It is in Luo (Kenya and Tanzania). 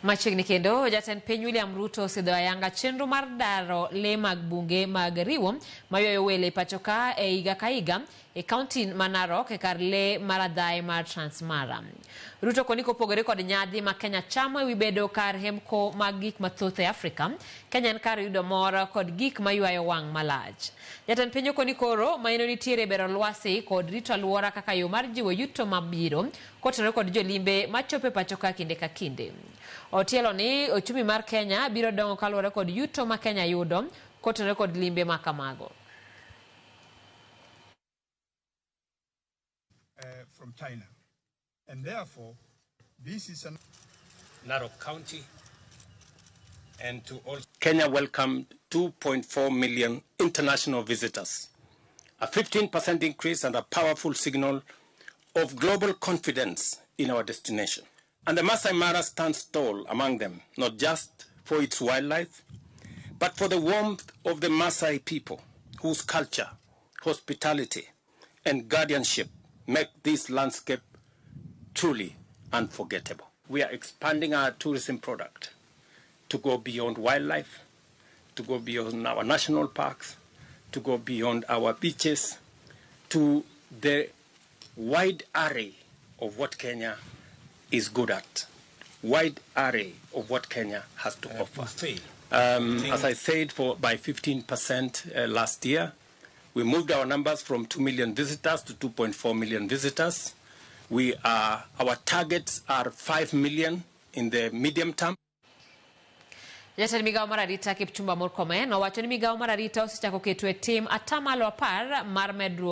Machiegni kendo, jatend piny William Ruto osidho ayanga chenro mar daro le mag bunge mag riwo maywayo wele e pacho ka e higa ka higa e kaunti ma Narok e kar le mar adhaye mar Transmara. Ruto koni kopogore kod nyadhi ma Kenya chamo ewi bedo kar hemko mag gik mathoth e Afrika, Kenya en kar yudo mor kod gik maywayo wang' malach. Jatend piny okoni koro maino nitiere bero lwasi kod rito aluora kaka yo mar jiwo yuto mabiro kotenore kod jolimbe machopo e pacho ka kinde ka kinde. Otielo ni ochumi mar Kenya biro dongo kaluwore kod yuto ma Kenya yudo kotenore kod limbe ma kamago. From China. And therefore, this is an Narok County and to also Kenya welcomed 2.4 million international visitors, a 15% increase and a powerful signal of global confidence in our destination. And the Masai Mara stands tall among them, not just for its wildlife, but for the warmth of the Masai people, whose culture, hospitality, and guardianship make this landscape truly unforgettable. We are expanding our tourism product to go beyond wildlife, to go beyond our national parks, to go beyond our beaches, to the wide array of what Kenya is good at, wide array of what Kenya has to offer. As I said, by 15% last year, we moved our numbers from 2 million visitors to 2.4 million visitors. Our targets are 5 million in the medium term. Jatend migawo mar arita Kipchumba Murkomen owacho ni migawo mar arita osechako keto e tim 10% mar medruok.